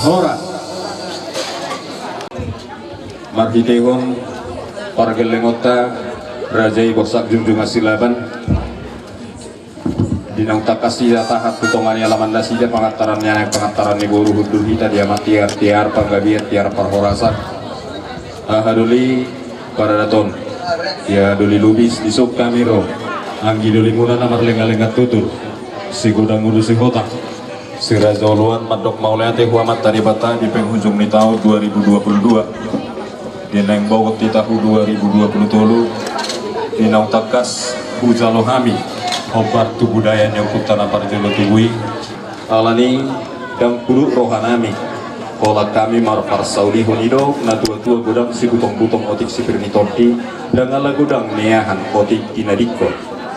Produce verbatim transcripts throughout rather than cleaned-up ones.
Horas. Marhitehon pargellengonta raja i Borsak Junjungan Silaban, di naung tangkas ia tahat tu tonga ni alaman nasida, pangantaran ni anak, pangantaran ni boru, hundul hita di amang tiar, tiar panggabean, tiar parhorasan. Aha doli paradaton, ia doli lubis, dison hami ro, anggi dolimuna na marlengalenga tutur, si godang ulu si hotang, si Raja Oloan, mandok mauliate hu Amanta Debata di penghujung ni taon dua ribu dua puluh dua, di naeng bogot di tahu dua ribu dua puluh tolu, di naung tangkas hujalo hami hombar tu budaya ni ompunta na parjolo tubu i. Alani i, ndang puduk rohanami, holan hami marparsaulihon i do, na tuatua godang sibutong-butong otik sipir ni tondi, ndang ala godang niahan otik tinadingkon.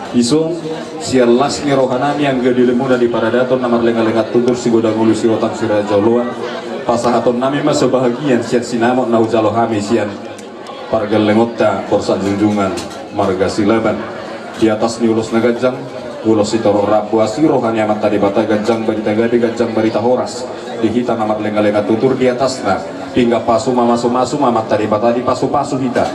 Dison, sian las ni rohanami angga dolimuna di paradaton na marlengalenga tutur, si godang ulu si hotang, si Raja Oloan, pasahatonnami ma sabahagian sian sinamot na hujalo hami sian pargellengonta Borsak Junjungan marga Silaban. Di atas ni ulos na ganjang, ulos sitorop rambu, asi roha ni Amanta Debata, ganjang barita gabe, ganjang barita horas di hita na marlengalenga tutur. Di atasna, pinggan pasu ma, mamasu-masu ma Amanta Debata, dipasupasu hita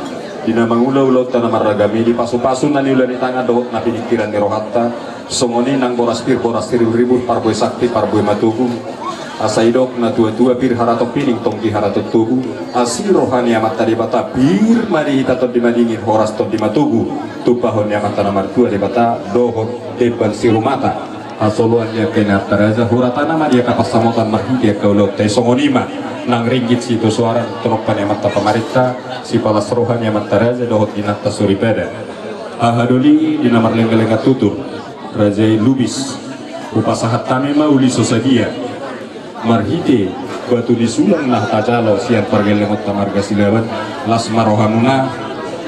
di na mangula ulaonta na marragam i, dipasupasu na niula ni tangan dohot na piningkiran ni rohanta. Songon i nang boras pir, boras siribur-ribur, parbue sakti, parbue matogu. Asa didok na tuatua, pir haraton pining, tonggi haraton togu. Asi roha ni Amanta Debata, pir ma di hita tondi madingin, horas tondi matogu, tumpahon ni Amanta na martua Debata dohot demban sirumata. Hasoloan ni angka inanta raja, huratana ma di angka pansamotan marhite angka ulaonta i. Songon i ma nang ringgit sitio soara, tinompa ni amanta pamarenta, sipalas roha ni amanta raja dohot inanta soripada. Aha doli di na marlengalenga tutur, raja i lubis, hupasahat hami ma uli so sadia. Marhite batu ni sulang na tajalo sian pargellengonta marga Silaban, las ma rohamuna.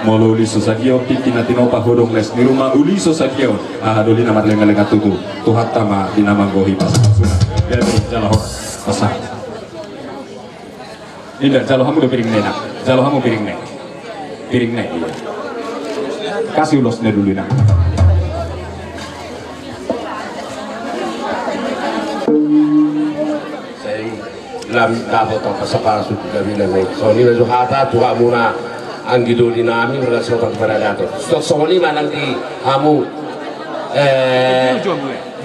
Molo uli so sadia on, tintin na tinopa, hodong les ni ruma, uli so sadia on. Aha doli na marlengalenga tutur, Tuhanta ma di na manggohi pasupasuna. Gabe jala horas. Pasahat. Inda, jalo hamu do piring na, inang. Jalo hamu piring na. Piring na, iya. Kasih ulosna dulu, inang. Sai lam dapot tong pasapasu tu gabe na i. Songon i ma jo hata tu hamuna anggi doli nami, mula sopan paradaton. So-, songon i ma nang di hamu, eh,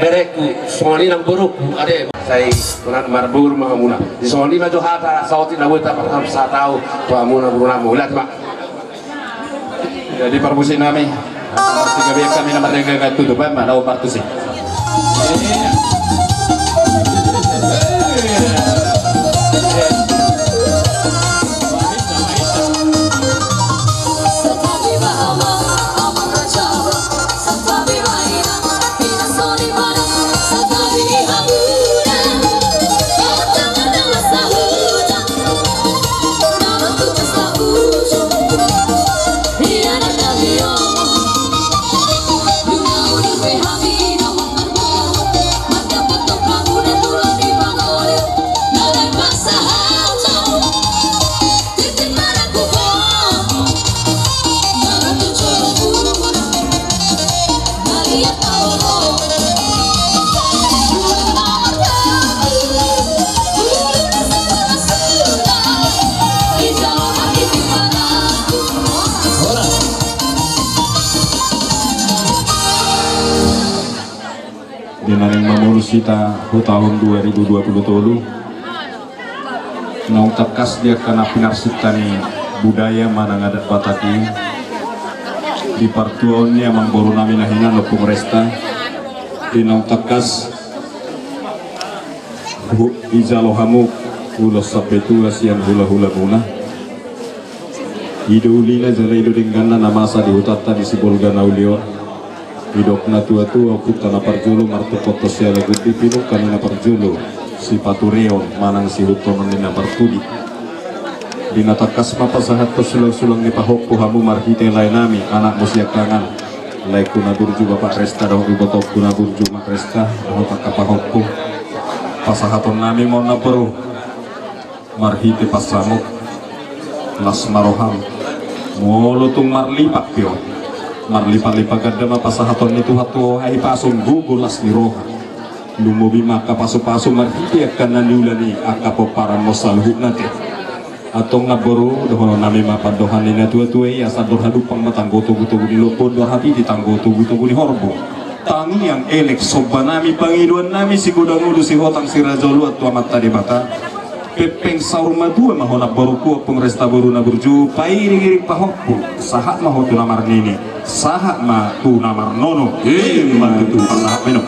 Bereku, songon i nang boruku, ade. Sai, tunan marboru ma hamuna. Di songon i ma jo hata saotik na boi tapasahat hami tu hamuna boru nami. Mauliate ma. Jadi parmusik nami, marsigabean hami na marlengalenga tutur, baen ma na hombar tusi. Di na naeng mamolus hita tu tahun dua ribu dua puluh tolu, naung tangkas di angka na pinarsinta ni budaya manang adat Batak i, di partuaon ni amangboru nami na hinan Ompung Resta, di naung tangkas hu-, dijalo hamu ulos sampe tua sian hulahulamuna. I do ulina jala i do dengganna na masa di hutanta di Sibolga na uli on. Didok na tuatua, ompunta na parjolo martungkothon sialagundi, pinungka ni na parjolo sipatureon manang sihuthonon ni na parpudi. Di na tangkas ma pasahathon sulangsulang ni pahompu hamu marhite laenami, anakmu siangkangan, laengku na burju Bapak Resta dohot ibotongku na burju Mak Resta dohot angka pahompu. Pasahatonnami ma on, namboru, marhite pansamot. Las ma roham. Molo tung marlipat pe on, marlipatlipat ganda ma pasahaton ni Tuhan tu ho, hahipason, gogo, las ni roha. Lumobi ma angka pasupasu marhite angka na niula ni angka pomparanmon saluhutna te. Antong namboru, dohonon nami ma pandohan ni na tuatua i, asa andor hadumpang ma tanggo togutogu ni lombu, andor hatiti tanggo togutogu ni horbo. Tangiang elek somba nami, pangidoan nami, sigodang ulu sihotang sirajoloan tu Amanta Debata. Pepeng saur matua ma ho namboruku, Ompung Resta boru na burju, pairingiring pahompu, sahat ma ho tu na marnini, sahat ma tu na marnono. Ima tutu, pasahat ma i.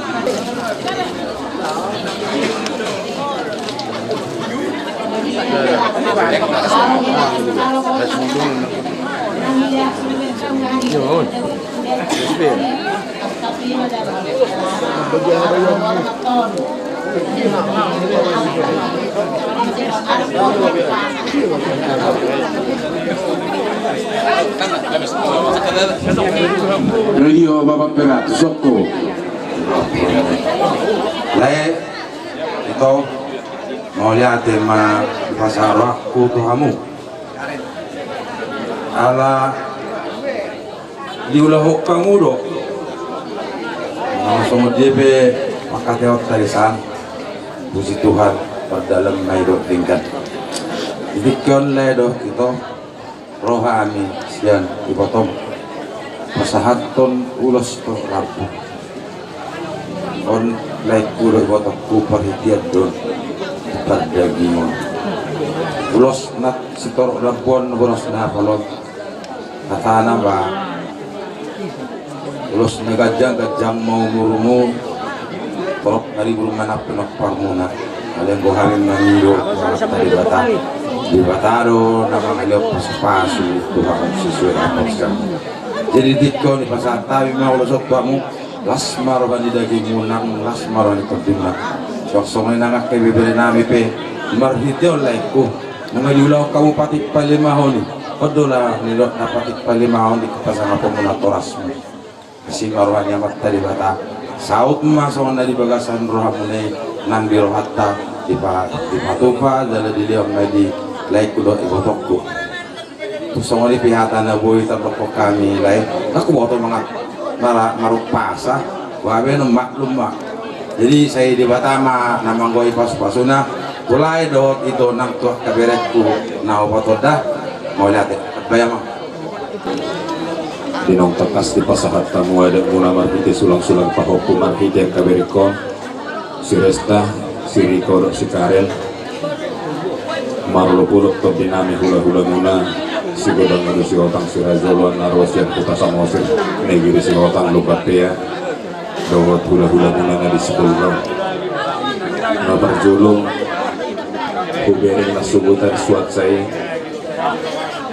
Rio Bapak Berat, Soko. Lae, ito, mauliate ma dipasahat rohangku tu hamu. Ala diulahon hamu do. Naung songon dia pe mangkataion tarisan, puji Tuhan, mardalan ma i dohot denggan. Di tingki on lae dohot ito, ro hami sian ibotom pasahathon ulos torop rambu. On laengku dohot ibotongku, parhitean do on di pardagingon. Ulos na sitorop rambu on, ulos na hapal on. Hatana ma, ulos na ganjang, ganjang ma umurmu, torop na ribur ma na pinomparmuna. Alai anggo hami mangido tu Amanta Debata, Debata do na mangalehon pasupasu tu hamu sesuai haporseaon. Jadi di tingki on dipasahat hami ma ulos on tu hamu, las ma roha ni dagingmuna, las ma roha ni tondimuna. Suang songon i nang angka ibebere nami pe, marhite on laengku, nunga diulahon hamu patik palimahon i. On do laho nidok na patik palimahon i, pasangaponmuna torasmu. Asi ma roha ni Amanta Debata. Saut ma songon na di bagasan rohamuna i, nang di rohanta dipa-, dipatupa jala dilehon ma i di laengku dohot ibotongku. Tung songon i pe hata na boi tardokkon hami lae, ndang huboto mangat mara-, marumpasa, boha be na maklum ma. Jadi sai Debata ma na manggoi pasupasuna tu lae dohot ito nang tu angka berengku na hupatonda. Mauliate. Baen ma. Di naung tangkas dipasahat hamu adatmuna marhite sulangsulang pahompu, marhite angka berengkon, si Resta, si Riko dohot si Karen. Marlopulop tondinami, hulahulamuna, sigodang ulu sihotang sirajoloan na ro sian Huta Samosir, Negeri Sihotang, Lumban Pea, dohot hulahulamuna na di Sipulga. Na parjolo, hubereng na sogot suansa i,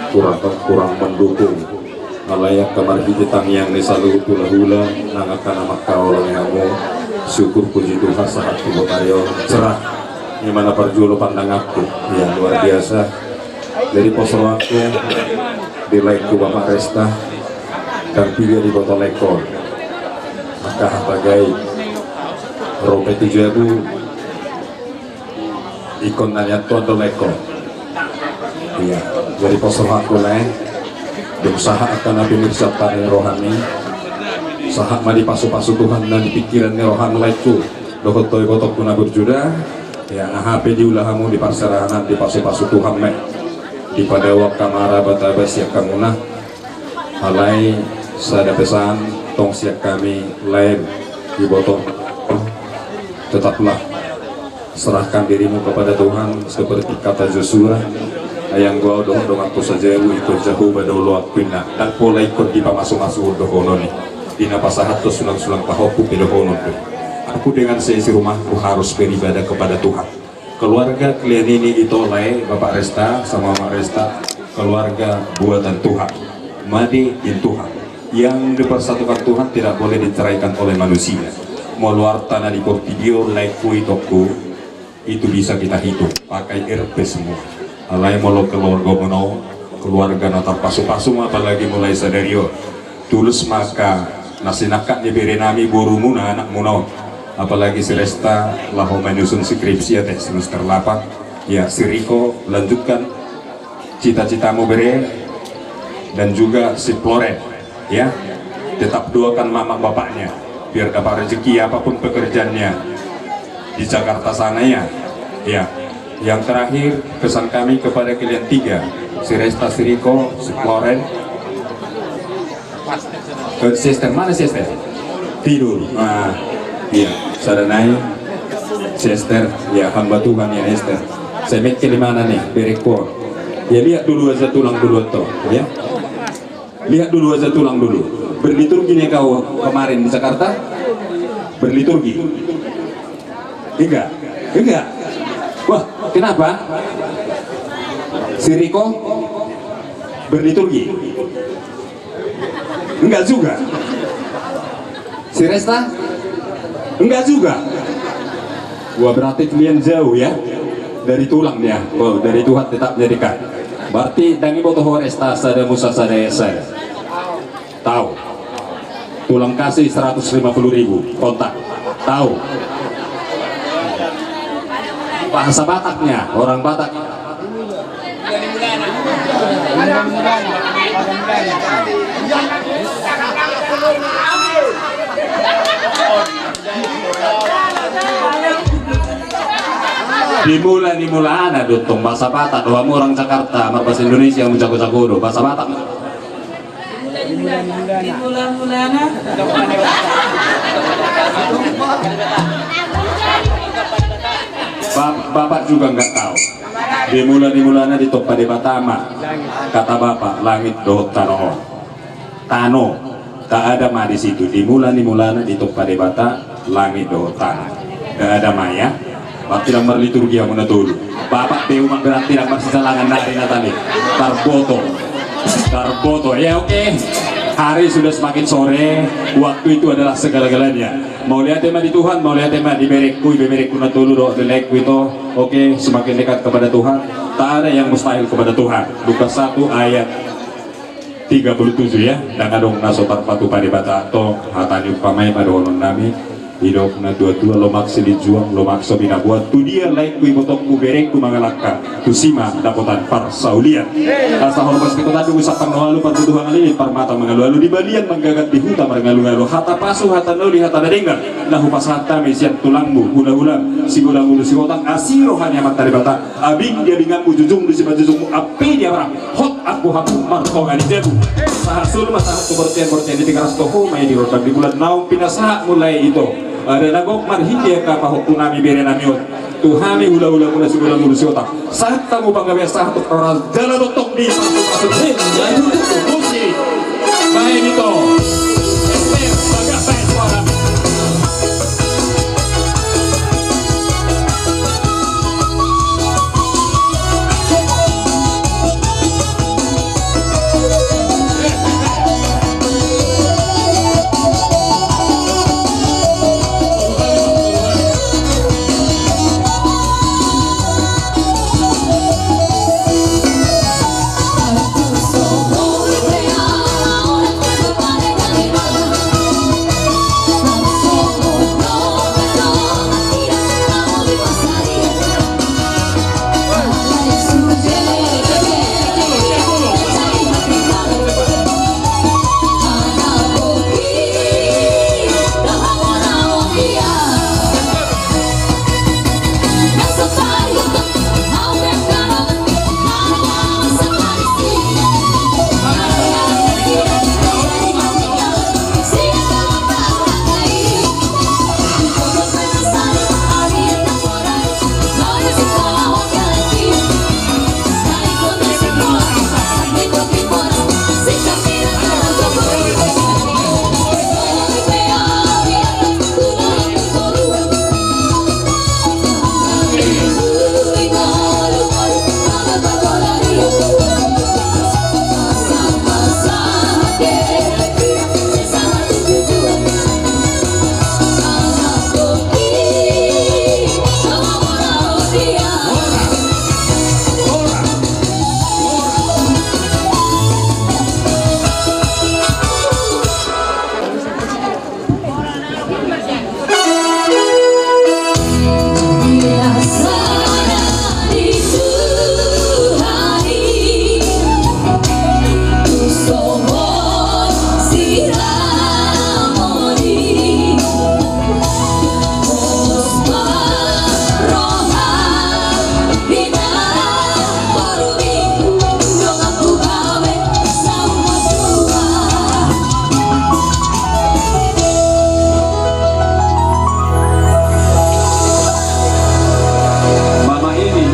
kurang, kurang mendukung. Alai angka marhite tangiang ni saluhut hulahula, nang angka na mangkaholongi hamu, syukur puji Tuhan sahat tu botari on, cerah. I ma na parjolo pandanganku, ya, luar biasa. Jadi pos rohangku di laengku Bapak Resta, ndang piga diboto laengkon. Angka hata gabe, ro pe tu jabu, ingkon na nian Tuhan do laengkon. Iya, jadi pos rohangku lae, dung sahat angka na pinirsapan ni rohami, sahat ma dipasupasu Tuhan na di pingkiran ni roham laengku, dohot tu ibotongku na burju da. Ya, aha pe diula hamu di parserahan, dipasupasu Tuhan ma i. Dipadao angka mara bataba sian hamuna. Alai sada pesan tong sian hami lae, iboto, tetaplah serahkan dirimu kepada Tuhan seperti kata Yosua. Ai anggo au dohot donganku sajabu, ingkon Jahowa do oloanku, inna. Ndang pola ingkon dipamasumasu dohonon i. Di na pasahathon sulangsulang pahompu pe dohonon do. Aku dengan seisi rumahku harus beribadah kepada Tuhan. Keluarga kalian ini, ito lae, Bapak Resta sama Mama Resta, keluarga buatan Tuhan, made in Tuhan, yang dipersatukan Tuhan tidak boleh diceraikan oleh manusia. Molo arta na di portibi on laengku, itongku, itu bisa kita hitung pakai R P semua. Alai molo keluargamuna on, keluarga na tarpasupasu ma, apalagi mulai sadari on. Tulus ma angka na sinangkap ni berenami, borumuna, anakmuna on. Apalagi si Resta laho menyusun skripsi, ate, semester delapan. Ya, si Riko lanjutkan cita-citamu, bere, dan juga si Floren, ya. Tetap doakan mama bapaknya biar dapat rezeki apapun pekerjaannya. Di Jakarta sana ya. Ya. Yang terakhir, pesan kami kepada kalian tiga, si Resta, si Riko, si Floren. Eh, si Ester, mana si Ester? Tidur. Nah, iya, sada nai si Ester, ya, hamba Tuhan ya, Ester. Semet ke di mana nih, berekor. Ya, lihat dulu aja tulang dulu toh, ya. Lihat dulu aja tulang dulu. Berliturgi nih kau kemarin di Jakarta? Berliturgi? Enggak. Enggak. Wah, kenapa? Si Riko berliturgi? Enggak juga. Si Resta? Enggak juga. Wah, berarti kalian jauh ya dari tulang ya. Oh, dari Tuhan tetap jadikan. Berarti dang iboto ho Resta, sada Musa, sada Yesaya. Tahu. Tulang kasih seratus lima puluh ribu kontak. Tahu. Bahasa Bataknya, orang Batak. Di mula ni mulana do tong bahasa Batak, do hamu orang Jakarta, marbahasa Indonesia, hamu jago-jago do, bahasa Batak. Di mula-mulana. Bap-, Bapak juga nggak tahu. Di mula ni mulana ditompa Debata ma. Kata Bapak, langit dohot tano on. Tano. Tak ada ma di situ. Di mula ni mulana ditompa Debata, langit dohot tano. Nggak ada ma ya. Berarti dang marliturgi hamu na tolu. Bapak pe umak berarti dang marsijalangan nari na tadi. Tarboto. Tarboto. Ya, oke. Hari sudah semakin sore. Waktu itu adalah segala-galanya. Mauliate ma di Tuhan, mauliate ma di berekku, ibeberekku na tolu dohot lelengku ito. Oke, semakin dekat kepada Tuhan. Tak ada yang mustahil kepada Tuhan. Lukas satu ayat tiga puluh tujuh ya, dang adong na so tarpatupa Debata. Tong hata ni umpama i ma dohonon nami, didok na tua-tua, lomak silinjuang, lomak so binaboan, tu dia laengku, ibotongku, berengku mangalangka, tusi ma dapotan parsaulian. Asa horbo sikotan dugu sampang na ualu, parbutuhan ngalili, parmata mangalualu, di balian manggagat, di huta marngalungalu, hata pasu, hata na uli, hata na denggan, na hupasahat hami sian tulangmu, hulahulam, Sigulang Ulu Sigotang, asi roha ni Amanta Debata, abing di abinganmu, jujung di simanjujungmu, ampe di Abraham, hot angkuhanmu martonga di jabu. Sahat solu ma sahat tu bortian, bortian di Tigaras, toho ma i di rondang di bulan, naung pinasahat mulai ito. Ada na gok marhite angka pahompu nami, bere nami on. Tu hami hulahulamuna Sigulang Ulu Sigotang. Sahat hamu panggabean, sahat tu parhorasan, jala tongtong dipasupasu. Hei, maju tu musik. Baen ito. Ester, bagas baen suara.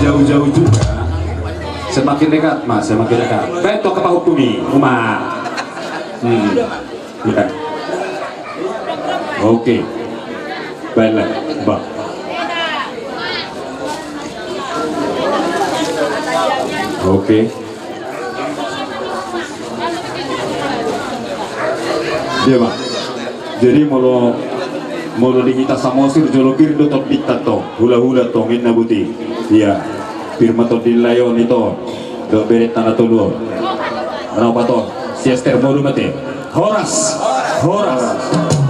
Jauh-jauh juga. Semakin dekat, Mas, semakin dekat. Baik, tok ke Pak Hukumi, Uma. Hmm. Ya. Oke. Baiklah, Bang. Oke. Dia, Bang. Jadi molo, molo di hita Samosir jolo pir do tombinta tong, hula-hula tong, inna buti. Iya. Pir ma tondinta on, ito. Dohot berenta na tolu on. Annon pato, si Ester modom ate. Horas, horas,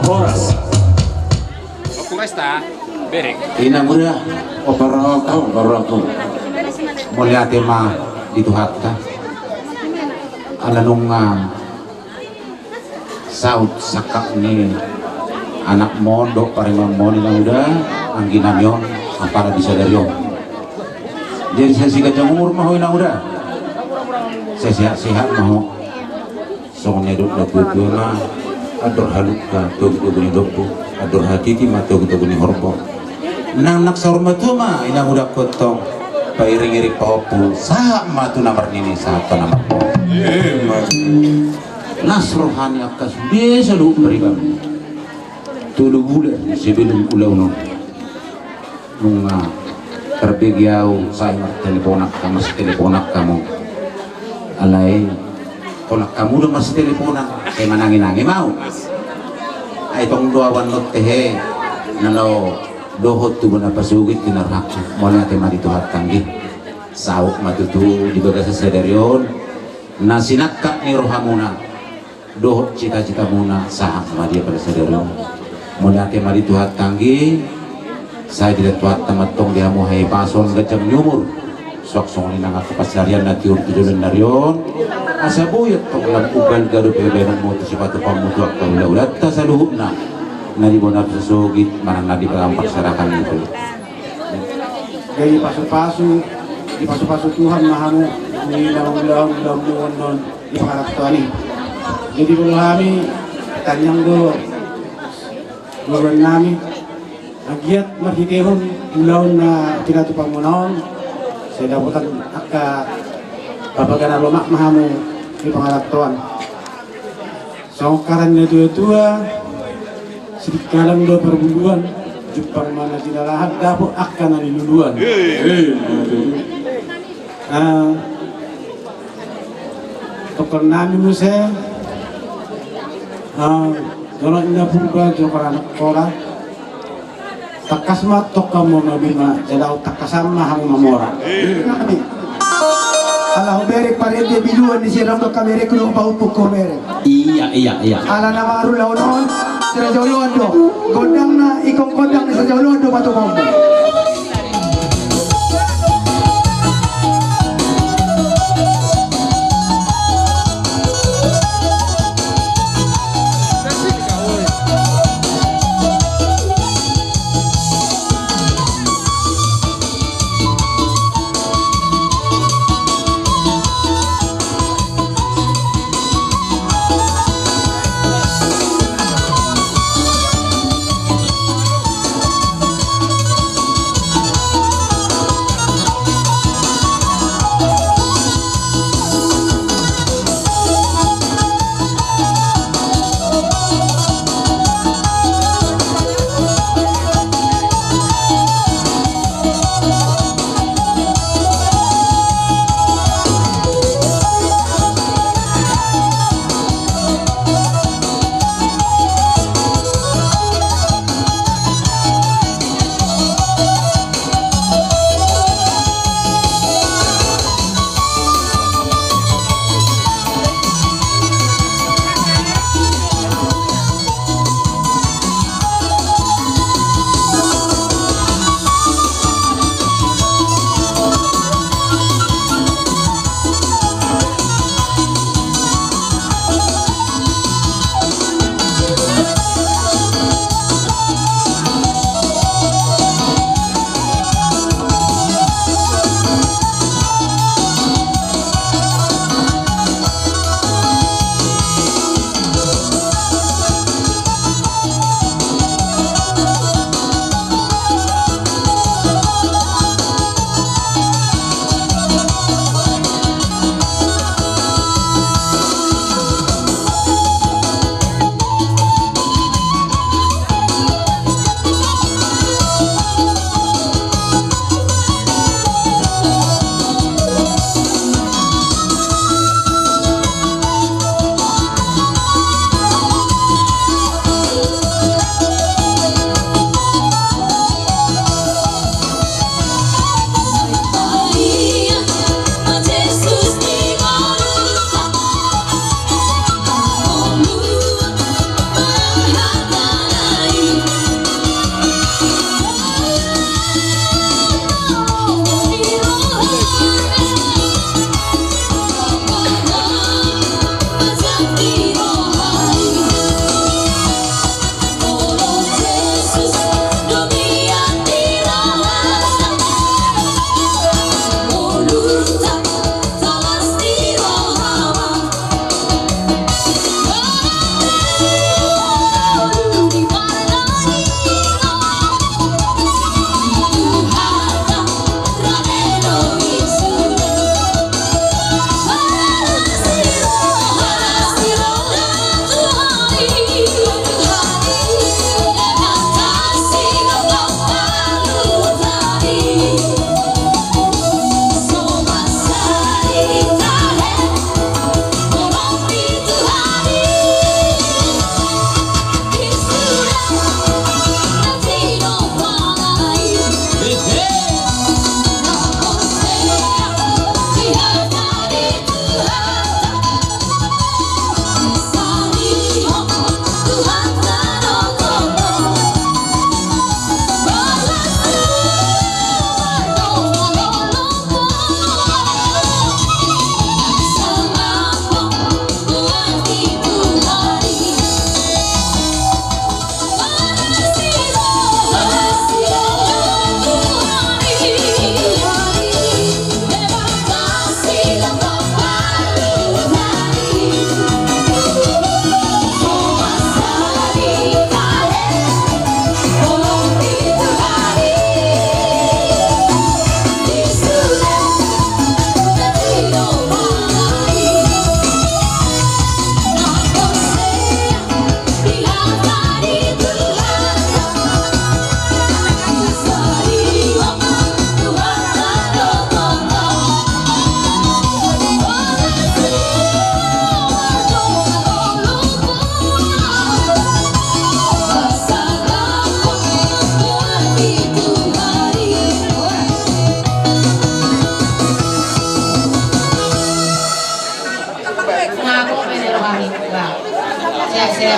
horas. Oku resta, bereng. Inang uda, oparoko, oparoko. Mauliate ma di Tuhanta. Ala nunga saut sangkap ni anakmon dohot parumaenmon, inang uda, anggi nami on, apala di sadari on. Jadi sai siganjang umur ma ho, inang uda. Sai sehat-sehat ma ho. Songon na nidok ni natuatua ma, andor halumpang togu-togu ni lombu, andor hatiti ma togu-togu ni horbo. Nang, nang saur matua ma, inang uda, antong pairing-iring pahompu, sahat ma tu na marnini, sahat tu na marnono. Emma. Las roha ni angka sude saluhut pariban. Tolu bulan sebelum ulaon on. Nunga tarbege au, sai martelepon angka, marsitelepon angka hamu. Alai, holan hamu do marsiteleponan, sai manangi-nangi ma au. Ai tong do au annon tehe, na laho dohot tu bona pasogit di na rohangku, mauliate ma di Tuhanta anggi. Saut ma tutu di bagasan sadari on, na sinangkap ni rohamuna. Dohot cita-citamuna sahat ma di apala sadari on. Mauliate ma di Tuhanta anggi, sai diida Tuhanta ma antong di hamu hahipason, ganjang ni umur. Suang songon i nang angka pansarian na tiur tu joloan ni ari on. Asa boi antong lam umbalga dope baenonmu tu sipatupaonmu tu angka hula-hulanta saluhutna. Na di bona pasogit manang na di bona parserahan i. Jadi pasu-pasu, dipasu-pasu Tuhan ma hamu, di na ulaon-ulaonmu on di pangarantoan i. Jadi molo hami, tanyang do, goran nami, anggiat marhitehon ulaon na pinatupamuna on, sai dapotan angka bapa gana lomak ma hamu di pangarantoan. Songon hata ni natuatua, sidikalang do parbuluan, jumpang ma na jinalahan, dapot angka na niluluan. Eh, eh, eh. Ah, tongtong nami muse, ah, jolo inna Purba, jolo anak Kola. Tangkas ma tongtong hamu mabima, jala tangkasan ma hamu mamora. Nami. Ala hubereng parende biluan ni sirang do kamereng kudu paupuk hubereng. Iya, iya, iya. Ala na marulaon on, sira joloan do. Gondang na, ingkon gondang ni sira joloan do patupaonmu.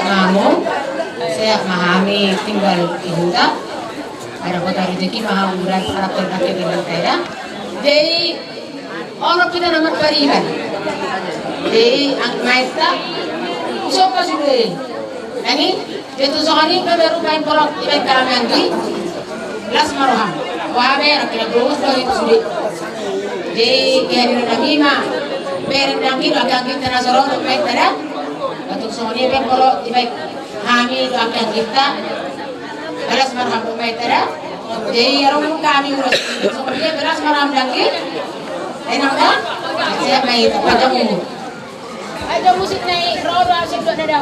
Hamu, sehat ma hami tinggal di huta. Ada kota rezeki ma hamu dan karakter kaki dengan tenda. Jadi, orang kita nama pariban. Jadi, ang maesta, sopa sudah. Nangkin, jadi songon i pe baru main porok, main kalamanggi. Las ma roham. Wah, be, akhirnya bagus, bagus itu sudah. Jadi, kehadiran nami ma. Beren nangkin, agak kita nasoro, main tenda. Batuk songon i pe porok, di baik. Hami doakan kita. Belas marham pemaitera. Jadi, orang kami urus. Dia belas marham lagi. Enak kan? Saya main. Panjang umur. Ayo, musik naik. Roda, musik dua, dada.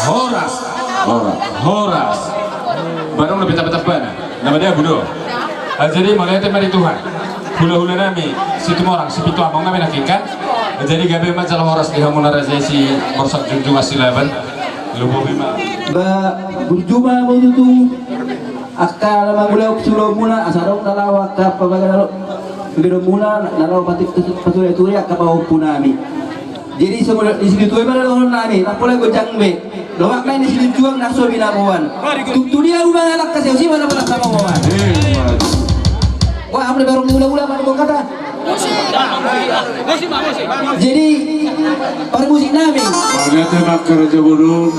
Horas. Horas. Horas. Barang na beta-beta bana. Nama dia Budo. Ah, jadi mauliate ma di Tuhan. Hula-hula nami, Situmorang, Sipitu Among nami nangkin kan. Jadi gabe ma jala horas di hamu na raja i, si Borsak Junjungan Silaban. Lumobi ma. Ba, burju ma hamu tutu. Angka na mangulahon siulaonmuna, asa adong na laho angka pambahenan na laho. Pambahenanmuna, na laho patureture angka pahompu nami. Jadi, songon i, di situ ma na dohonon nami, na pola gonjang be. Dongan nai ni Silinjuang na so binaboan. Tu dia rumah anak kasih usi mana pernah sama boan. Wah, amre baru mula-mula mana kau kata. Jadi, parmusik nami. Mauliate ma angka raja bolon.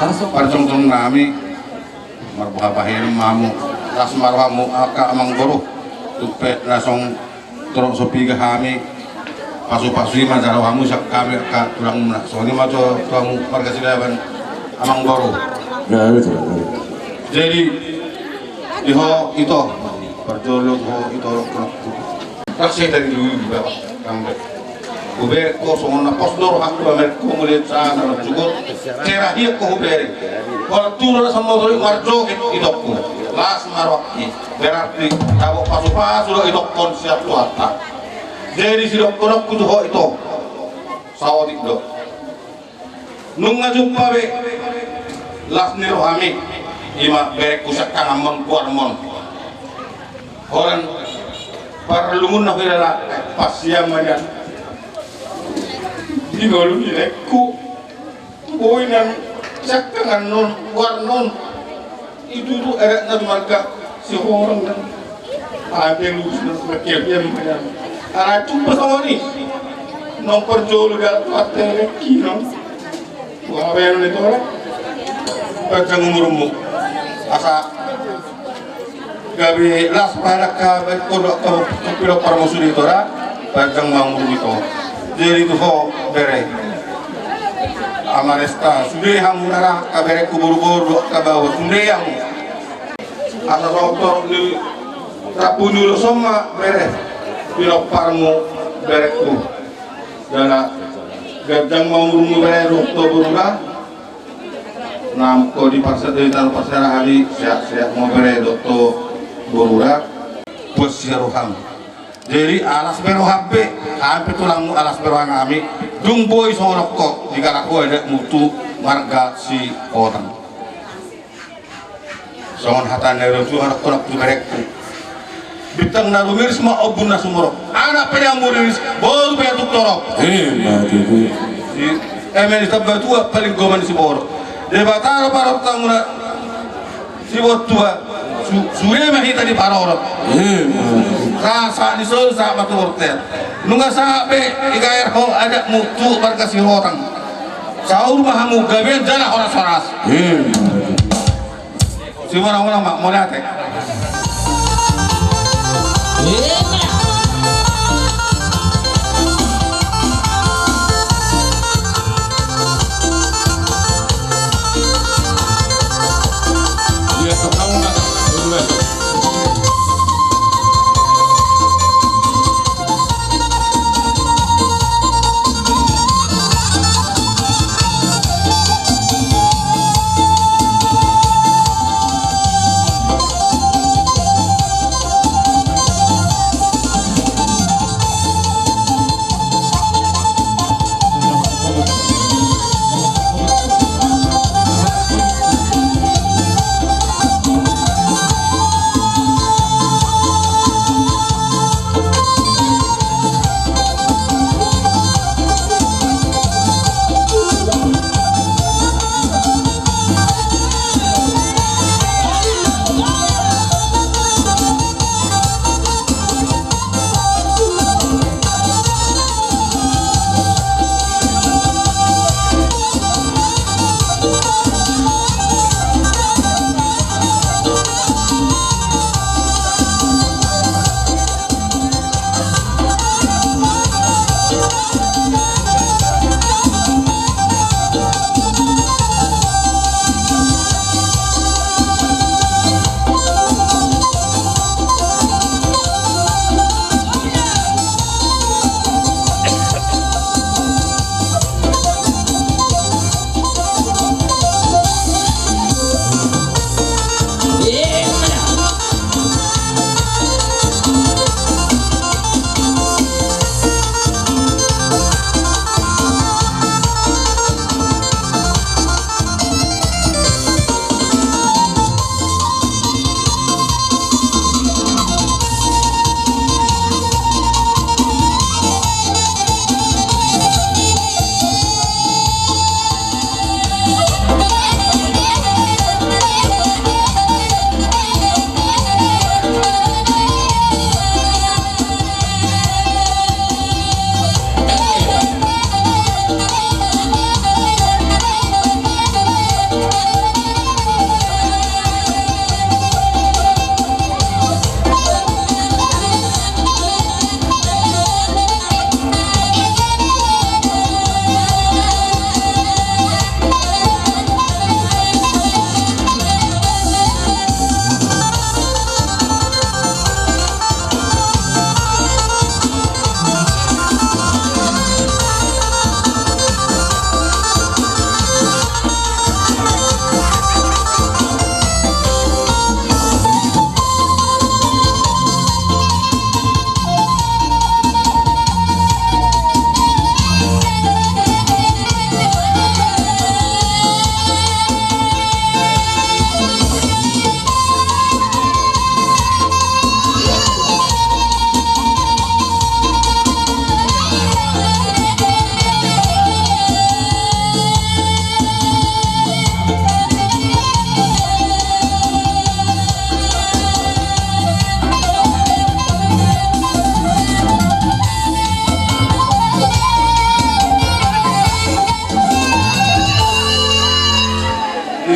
Parjongjongnami, marboha bahen ma hamu, las ma rohamu angka amangboru. Tung pe na songon torop so piga hami, pasupasu i ma jala rohamu sian hami angka tulangmuna. Songon i ma jo tu hamu marga Silaban, amangboru. Jadi di ho ito, parjolo ho ito. Rasa tadi dulu di bawah. Hubege ho songon na pos do rohangku, pamereng ho mauliate, sahat na marsogot. Cera hian ho hubege. Holan tu do na samotori marjoget itongku. Las ma rohangki. Berarti dapot pasupasu do itongkon sian Tuhanta. Jadi sidohononku tu ho ito, saotik do. Nunga jumpa be las ni rohami, ima berengku siangkanganmon, goarmon. Holan parlungunna hudala, pas sian ma nian di ngolu ni laengku. Boi nian siangkangan on, goarna on. Itu tu adat na tu marga Sihorang kan. Ada lucu na kelebihan macam. Ala jumpa songon i. Nang parjolo dalan tu hata elek i nang. Wah, apa yang itu orang? Panjang umurmu. Asa gabe las ma angka berengku dohot angka pilot parmusuri tora. Panjang ma umurmu ito. Jadi tu ho bere. Ama Resta, sude hamu na ra angka berengku boruboru dohot angka baoa, sude hamu. Asa songon torop ni rambu ni ulos on ma bere, pilot parmu berengku. Jala ganjang ma umurmu bere dohot borura. Nang ho di parsa-, di tano parserahan i, sehat-sehat ma bere dohot borura. Puas sian roham. Jadi alas be roham be, hami pe tulangmu alas be rohanami. Dung boi songon on ho digalak ho adatmu tu marga Sihotang. Songon hata ni natuatua, anak-anak tu berengku. Bintang na rumiris ma ombun na sumorop. Anak pe na muriris, boru pe na tung torop. Ima tutu. Di eme ni Tambatua paling goman ni siborok. Debata do parorot hamuna siborok tua. Su-, sude ma hita diparorot. Ima tutu. Sahat-sahat ni solu sahat ma tu bortean. Nunga sahat be digaher ho adatmu tu marga Sihotang. Saur ma hamu gabe jala horas-horas. Ima tutu. Simonang-monang ma, mauliate.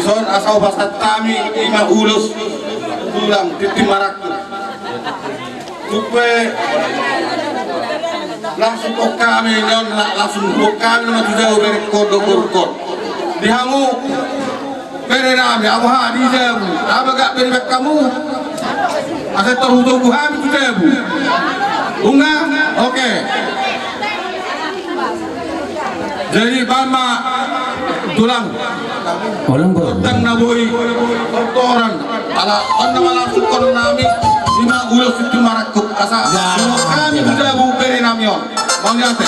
Son asa hupasahat hami ima ulos tulang tintin marangkup. Supe langsung hon hami on, langsung hon hami nama tu jabu bere hon dohot boru hon. Di hamu bere nami, aha di jabu, aha bagak bere bahen hamu. Asa tor hutogu hami tu jabu. Unang, oke. Jadi bahen ma tulang. Tentang na boi tortoran. Ala on nama langsung hon hami ima ulos tintin marangkup. Asa hami tu jabu bere nami on. Mauliate.